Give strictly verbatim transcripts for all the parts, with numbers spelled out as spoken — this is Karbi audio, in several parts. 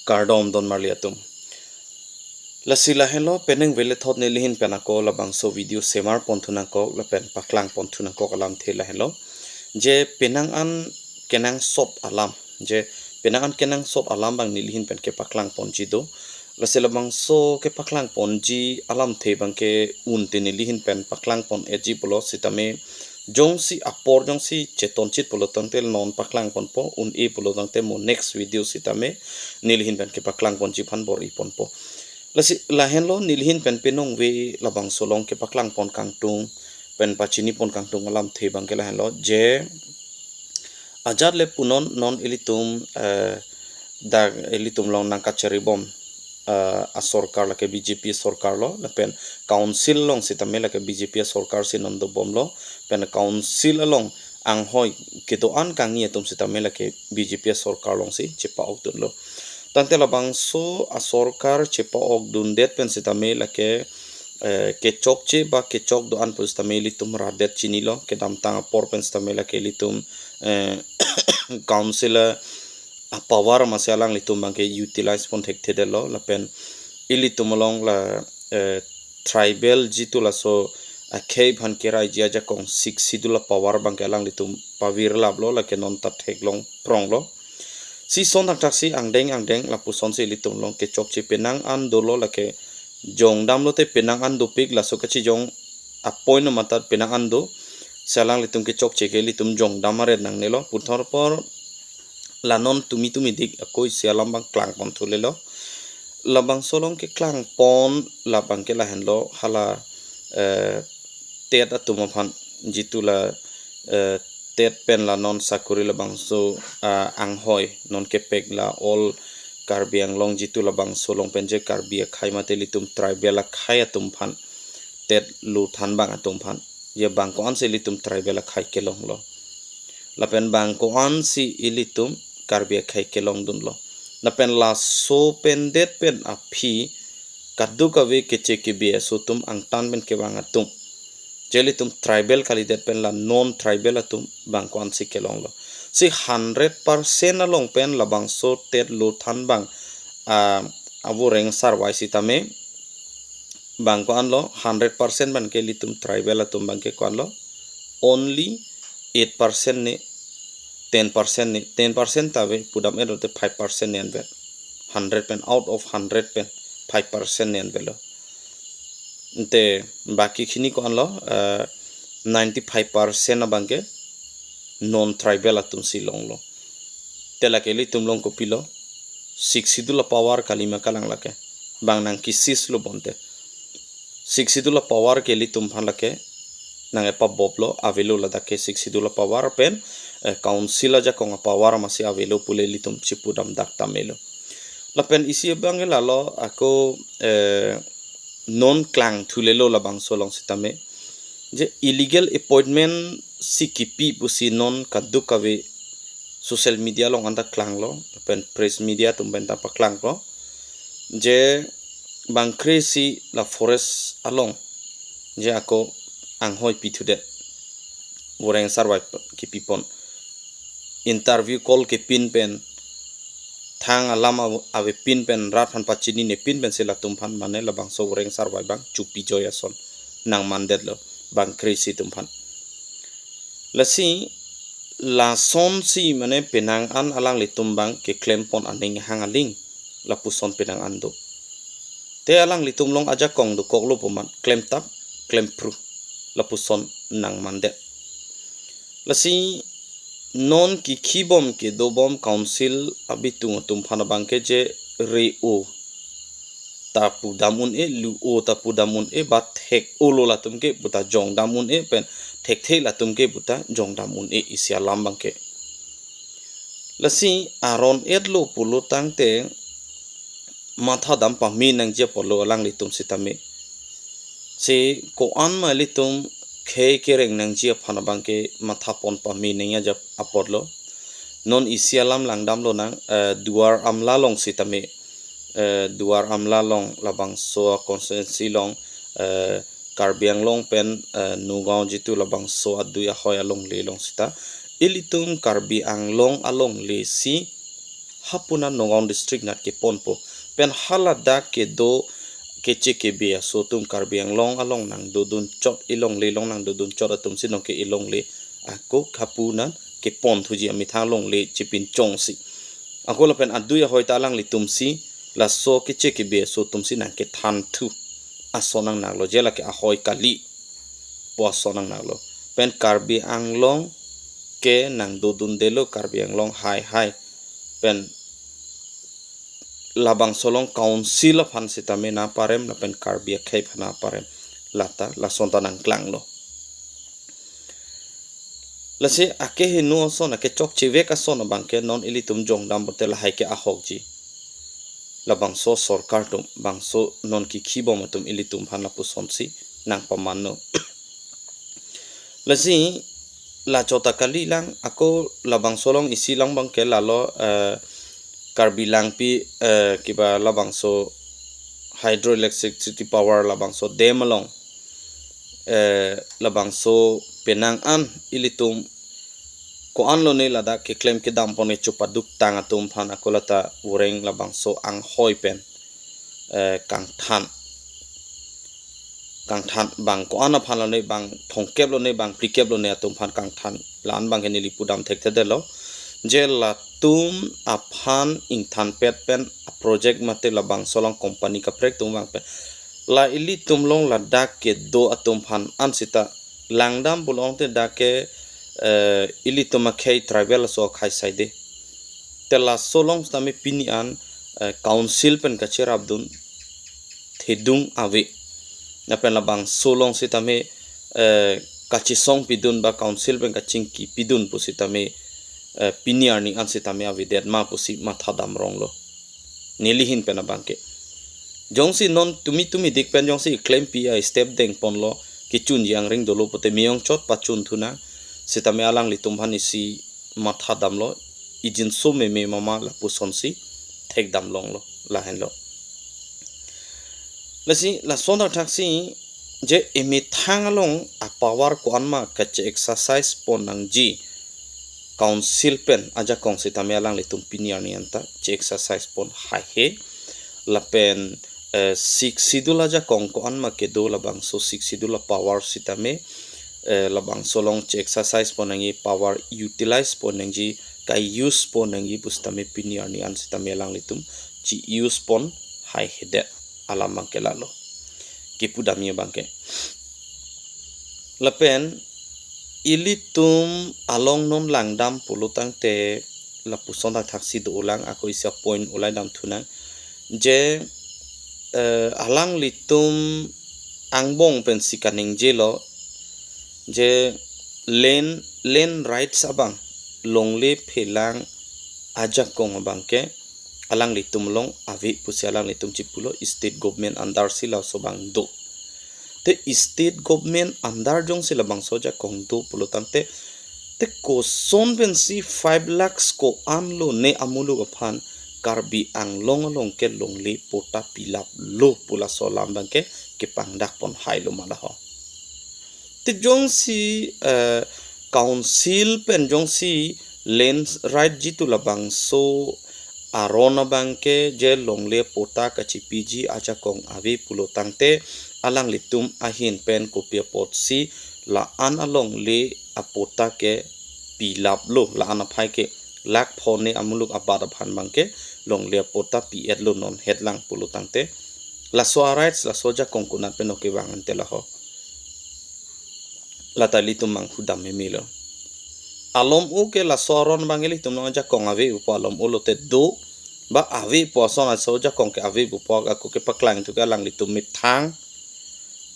Kardom don marli atum. Lasi lahenlo, penang velethot nelihin pen ako labangso video semar pon thu nangkok lapen paklang pon thu nangkok alamthe lahenlo. Je penang an kenangsot alam. Je penang an kenangsot alam abang nelihin pen kepaklang ponji do. Lasi labangso kepaklang ponji alamthe abang ke un te nelihin pen paklang pon-etji pulo sitame jongsi apor jongsi chetonchit pulo tangte non paklang ponpo, un-e pulo tangte mo next video sitame nelihin pen kepaklang ponji aphan bor-i ponpo. Lasi lahenlo nelihin pen penang ve labangso along kepaklang pon kangtung pen pachini pon kangtung alamthe abang ke lahenlo je ajat le punon non ilitum, eh, dak ilitum along nangkachari bom, eh, asorkar lake B J P sorkar lo, lapen council along sitame lake B J P sorkar si non dobomlo, pen council along anghoi kedo-an kangni atum sitame lake B J P sorkar alongsi chepa-okdunlo. Tangte labangso asorkar chepa-okdundet pen sitame lake, eh, kechokche ba kechok do-an pu sitame ilitum radet chinilo, kedamtang apor pen sitame lake ilitum, eh, council a-power masi alanglitum abang ke utilize pon thekthedetlo, lapen ilitum along la, eh, tribal jitu laso akhei aphan keraiji ajakong Sixth Schedule a-power abang ke alanglitum pavirlaplo, lake non ta theklong pronglo. Si son thakthak si angdeng angdeng lapuson si ilitum along kechokche penang an dolo, lake jongdamlo te penang an dopik, laso kachijong a-point amat ta penang an do. Si alanglitum kechokche ke ilitum jongdam aret nangnelo. Puthot apor la non tumi tumi dik ako isi alam abang klang pon thulelo. Labangso along keklang pon labang ke lahenlo hala, eh, TET atum aphan jitu la, eh, TET pen la non sakori labangso, ah, anghoi non kepek la all Karbi Anglong jitu labangso along pen je Karbi akhei mate ilitum tribal akhei atum aphan TET lo than abang atum aphan. Je bang ko-an si ilitum tribal akhei kelonglo. Lapen bang ko-an si ilitum Karbi akhei kelongdunlo. Lapen laso pendet pen aphi kadokave keche kebi aso atum angtan pen kevang atum. Je ilitum tribal kalidet pen la non tribal atum bang ko-an si kelonglo. Si hundred percent along pen labangso TET lo than abang, ah, avoreng sarvai sitame bang ko-anlo, hundred percent abang ke ilitum tribal atum abang ke ko-anlo, only eight percent ne, ten percent ne, ten percent ta ave, pudam-et lote five percent ne anvet. Hundred pen, out of hundred pen five percent ne anvetlo. Ante baki khini ko-anlo, eh, ninety-five percent abang ke non tribal atum si longlo. Te lake ilitum along kopilo, Sixth Schedule a-power kalima kalang lake. Bang nangkisislo bonte. Sixth Schedule a-power ke ilitum aphan lake nang-epaboplo, avelo ladak ke Sixth Schedule a-power pen, eh, council ajakong a-power masi avelo pule ilitum chipudam dak tame lo. Lapen isi abang ke lalo ako, eh, non klang thulelo labangso along sitame. Je illegal appointment si kipi pusi non kadokave social media along anta klanglo, pen press media atum pen ta paklanglo. Je bangkre si la forest along je ako anghoi pithudet, voreng sarvai kepipon, interview call kepin pen, thang alam ave, avepin pen, rat aphan pachinine pin pen si latum aphan mane labangso voreng sarvai abang chupijoi ason nangmandetlo bangkre si atum aphan. Lasi lason si mane penang an alanglitum abang keklem pon aning hang aling lapuson penang an do. Te alanglitum along ajakong dokoklo pu amat klemtap, klempru lapuson nangmandet. Lasi non kikhibom kedobom council abitung atum aphan abang ke je re-o ta pudam un-e, lu-o ta pudam un-e, ba thek-olo latum ke puta jongdam un-e, pen thekthe latum ke puta jongdam un-e, isi alam abang ke. Lasi aron-etlo pulo tangte mathadam pame nangji apotlo alanglitum sitame. Si ko-an ma ilitum khei kereng nangji aphan abang ke mathapon pame nangji apotlo. Non isi alam langdamlonang, eh, Duar Amla along sitame, eh, Duar Amla along labangso a-constituency along, eh, Karbi Anglong pen, eh, Nagaon jitu labangso adui ahoi alongle along sita ilitum Karbi Anglong alongle si hapu nat Nagaon district nat keponpo. Pen haladak kedo keche kebe aso atum Karbi Anglong along nangdodun chot, ilongle along nangdodun chot atum si nonke ilongle ako hapu nat kepon thuji amethang longle chepinchongsi. Ako lapen adui ahoi ta alanglitum si laso keche kebe aso atum si nangkethanthu ason nangnaklo, je lake ahoi kali pu ason nangnaklo. Pen Karbi Anglong ke nangdodundelo, Karbi Anglong haihai. Pen labangso along council aphan sitame naparem, lapen Karbi akhei aphan naparem. Lata lason ta nangklanglo. Lasi akeheno ason, akechokchevek ason abangke non ilitum jongdam pote lahai ke ahokji. Labangso sorkar atum, bangso non kikhibom atum ilitum aphan lapusonsi nangpamanlo. Lasi la chot ta kalilang, ako labangso along isi lang abangke lalo, eh, Karbi Langpi, eh, kiba labangso hydroelectricity power labangso dam along, eh, labangso penang an ilitum ko-an lone ladak keklem kedam pon kecho paduktang atum aphan ako lata vureng labangso anghoi pen, eh, kangthan, kangthan bang ko-an aphan lone, bang thomkep lone, bang phlikep lone atum aphan kangthan, la-an abangke neli pudam thekthedetlo. Je latum aphan ingthanpet pen a project mate labangso along company kaprek atum vang pen la ilitum along ladak kedo atum aphan an sita langdam pulote dak ke, eh, ilitum akhei tribal aso akhei saide. Te laso along sitame pini an, eh, council pen kacherapdun thedung ave. Lapen labangso along sitame, eh, kachesong pidun ba council pen kachingki pidun pusitame, eh, pini arni an sitame avedet ma pusi mathadam ronglo. Neli ahin pen abangke. Jongsi non tumi tumidik pen jongsi klempi a step dengponlo, kechunji angring dolo pote meyong chot pachunthu nang, sitame alanglitum aphan isi mathadamlo, ijinso meme mama lapusonsi thekdam longlo, lahenlo. Lasi lason athaksi je emethang along a power ko-an ma kache exercise pon nangji council pen ajakong sitame alanglitum pini arni anta che exercise pon haihe. Lapen, eh, Sixth Schedule ajakong ko-an ma kedo labangso Sixth Schedule a power sitame, eh, labangso along che exercise pon nangji, power utilize pon nangji, kai use pon nangji pusitame pini arni an sitame alanglitum che use pon haihedet alam abangke lalo. Kepudamji abangke. Lapen ilitum along non langdam pulotangte lapuson athaksi dolang, ako isi a point ulai damthunang. Je, eh, alanglitum angbong pensi kaningjelo je land, land rights abang longle phelang ajakong abangke alanglitum along ave pusi alanglitum chipulo, state government under si laso abang do. Te state government under jongsi labangso ajakong do pulotangte, te koson pensi five lakhs ko-an lone amuluk aphan Karbi Anglong along ke longle patta pilaplo pu laso alam abangke kepangdak pon hailo ma laho. Te jongsi, eh, council pen jongsi land right jitu labangso aron abangke je longle patta kachipiji ajakong ave pulotangte alanglitum ahin pen kopi apotsi la-an alongle a patta ke pilaplo, la-an aphai ke lakh phone amuluk abat aphan abangke longle a patta pi-etlo non hetlang pulotangte, laso a rights laso ajakong konat pen kevang ante laho. Lata ilitum manghudam memelo. Alom o ke laso aron abang ilitum along ajakong ave pupo, alom o lote do, ba ave pu ason laso ajakong ke ave pupo ako kepaklang thu ke alanglitum methang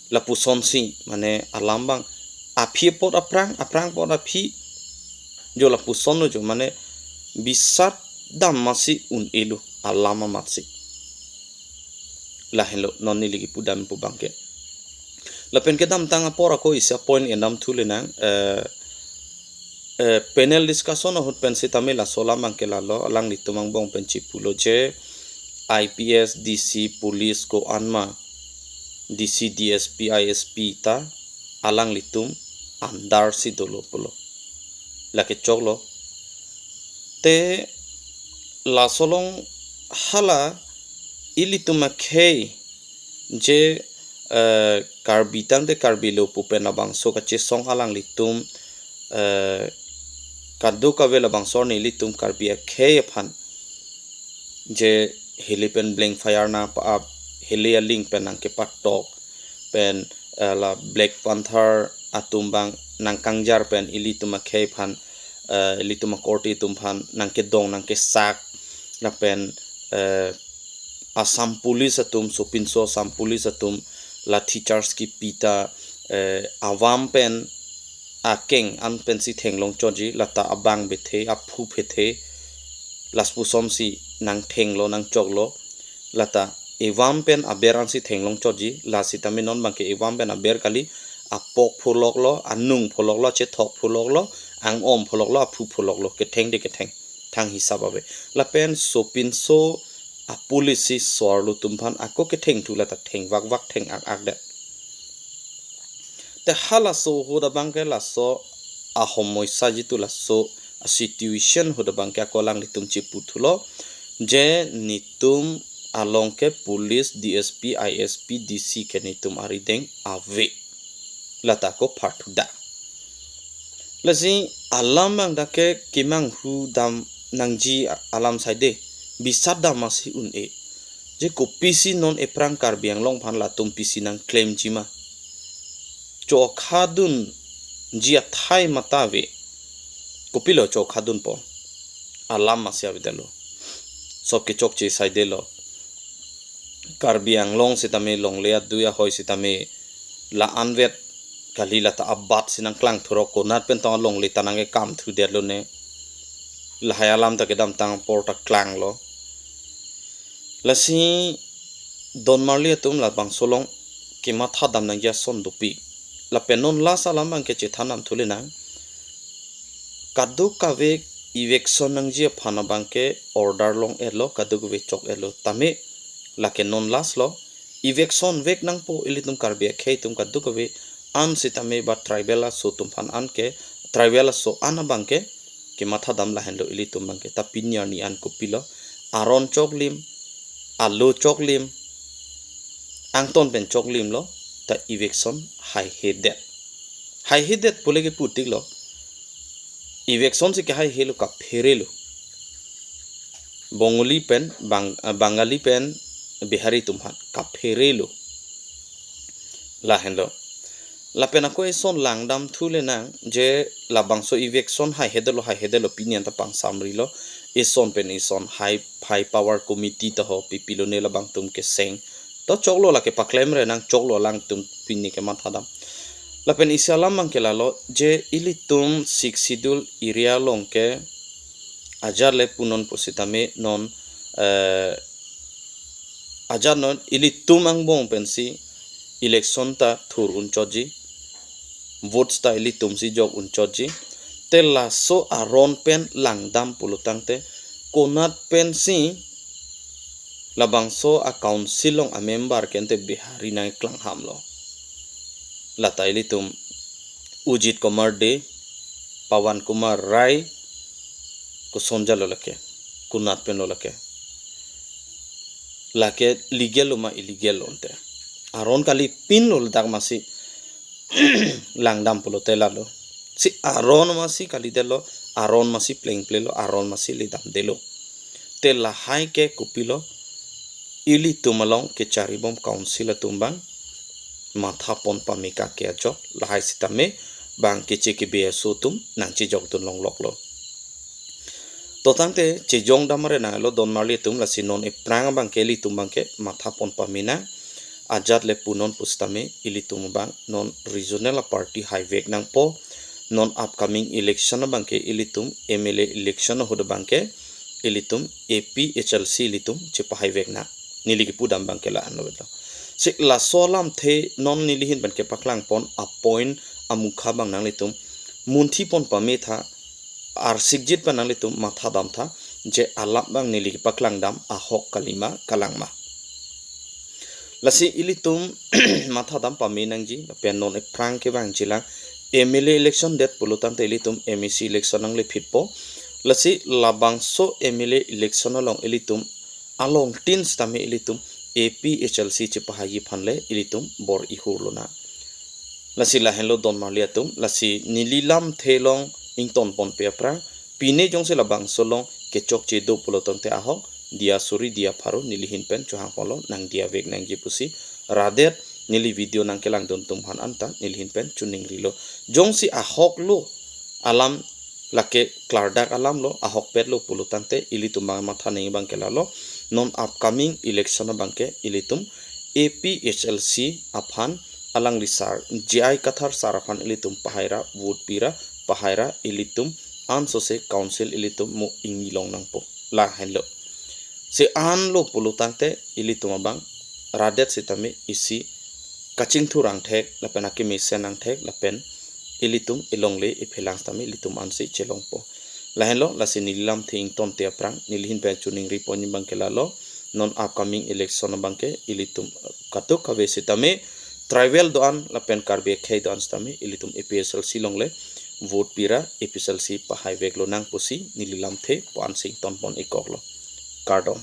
lapusonsi, mane alam abang aphi apot aphrang, aphrang apot aphi, jo lapusonlo jo, mane bisat dam masi un-elo alam amatsi. Lahenlo non neli kepudam pu abangke. Lapen kedamtang apor ako isi a point endam thulenang, eh, eh, panel discussion ahut pen sitame laso alam abangke lalo, alanglitum angbong pen chipulo je I P S, D C, police ko-an ma, D C, D S P, I S P ta alanglitum under si dolo pulo. Lake choklo. Te Laso along hala ilitum akhei je, eh, Karbi tangte Karbi lo pu pen labangso kachesong alanglitum, eh, kadokave labangso arni ilitum Karbi akhei aphan je hili pen blank fire nangpa-ap, hili aling pen nangkepatok pen, eh, la Black Panther atum abang nangkangjar pen ilitum akhei aphan, eh, ilitum akorte atum aphan nangkedong nangkesak lapen, eh, Assam Police atum, sopinso Assam Police atum lathi charge kipi ta, eh, avam pen akeng an pensi thenglong chotji, lata abang bethe, aphu bethe, laso pusonsi nangthenglo nangchoklo, lata evam pen aber ansi thenglong chotji, la sitame non abangke evam pen aber kali, apok pholoklo, anung pholoklo, chethok pholoklo, ang-om pholoklo, aphu pholoklo, ketheng de ketheng, thang hisap ave. Lapen sopinso apolice si so-arlo atum aphan ako kethengthu lata thengvakvak theng-ak-ak det. Te halaso ahut abangke laso ahomoisa jitu laso a-situation ahut abangke ako alanglitum cheputhulo je netum along ke police, D S P, I S P, D C ke netum arideng ave. Lata ako pharthuda. Lasi alam abang dak ke kemanghu dam nangji alam saide, bisat dam masi un-e. Je kopisi non ephrang Karbi Anglong aphan latum pisi nangklemji ma? Chokha dunji athai mata ave. Kopilo chokha dunpo? Alam masi avedetlo. Sop kechokche saidelo. Karbi Anglong sitame longle adui ahoi sitame la-anvet kali, lata abat si nangklang thurok, konat pen tong longle ta nangkekam thudetlo ne. Lahai alam ta kedamtang apor ta klanglo. Lasi donmarli atum labangso along kematha dam nangji ason dopik. Lapen non last alam abangke chethan namthu le nang. Kadokave eviction nangji aphan abangke order long-etlo, kadokave chok-etlo. Tame lake non last lo. Eviction vek nangpo ilitum Karbi akhei atum kadokave an sitame ba tribal aso atum aphan an ke, tribal aso an abangke kematha dam lahenlo ilitum abangke. Ta pini arni an kopilo? Aron choklim, alo choklim, angton pen choklimlo, ta eviction haihedet. Haihedet pule kepu tiklo. Eviction si kehaihelo, kapherelo. Bongali pen Bang-, ah, Bangali pen Bihari atum aphan kapherelo. Lahenlo. Lapen ako eson langdamthu le nang je labangso eviction haihedetlo, haihedetlo, pini an ta pangsamrilo. Eson pen eson high, high power committee ta ho pipilo ne labangtum keseng. To choklo, lake paklemre nang, choklo alangtum pini kematha dam. Lapen isi alam abangke lalo je ilitum Sixth Schedule area along ke ajat le punon pusitame non, eh, ajat non ilitum angbong pensi election ta thur un chotji, votes ta ilitum si jok un chotji. Te laso aron pen langdam pulo tangte konat pensi labangso a-council along a-member ke ante Bihari nangklang hamlo? Lata ilitum Ajit Kumar Dey, Pawan Kumar Rai, kosonjalo lake, konat penlo lake? Lake legal lo ma illegal lo ante? Aron kalipinlo ladak masi langdam pulote lalo. Si aron masi kalidetlo, aron masi plengplelo, aron masi ledamdetlo. Te lahai ke kopilo? Ilitum along kecharibom council atum abang mathapon pame kake ajok, lahai sitame bang keche kebe aso atum nangchejokdun longloklo. To tangte chejongdamre nanglo donmarli atum, lasi non ephrang abangke ilitum abangke mathapon pame nang. Ajat le punon pusitame ilitum abang non regional a-party haivek nangpo. Non upcoming election abangke ilitum M L A election ahut abangke ilitum A P H L C ilitum chepahaivek nang. Neli kepudam abangke la-anlo. Si laso alamthe non neli ahin pen kepaklangpon a-point amukha abang nanglitum munthipon pame tha, arsikjit pen nanglitum mathadam tha je alam abang neli kepaklangdam ahok kalima kalangma. Lasi ilitum mathadam pame nangji, lapen non ephrang kevangjilang M L A election det pulo tangte ilitum M A C election nanglephitpo. Lasi labangso M L A election along ilitum alongtin sitame ilitum A P H L C chepahai aphan le ilitum bor-i hur lonang. Lasi lahenlo don marli atum, lasi neli lamthe along ingtonponpe aphrang, pine jongsi labangso along kechokche do pulotangte ahok, diya suri diya pharo nelihin pen chohangponlo, nangdiya vek nangji pusi, radet neli video nangkelangdun atum aphan anta nelihin pen choningrilo. Jongsi ahok lo alam, lake klardak alam lo, ahokpet lo pulotangte ilitum abang matha nangji abangke lalo, non upcoming election abangke ilitum A P H L C aphan alangli sar, J I Kathar sar aphan ilitum pahaira, vote pira, pahaira, ilitum ansose council ilitum mo ingni long nangpo. Lahenlo. Si anlo pulotangte ilitum abang radet sitame isi kachingthur angthek, lapen akemesen angthek, lapen ilitum elongle ephelang sitame ilitum ansi chelongpo. Lahenlo, lasi neli lamthe ingtonte aphrang nelihin pen choningriponji abangke lalo, non upcoming election abangke ilitum katuk kave sitame tribal do-an lapen Karbi akhei do-an sitame ilitum A P H L C along le vote pira, A P H L C pahai vek lonang pusi neli lamthe pu-an si ingtonpon-ikoklo. Kardom.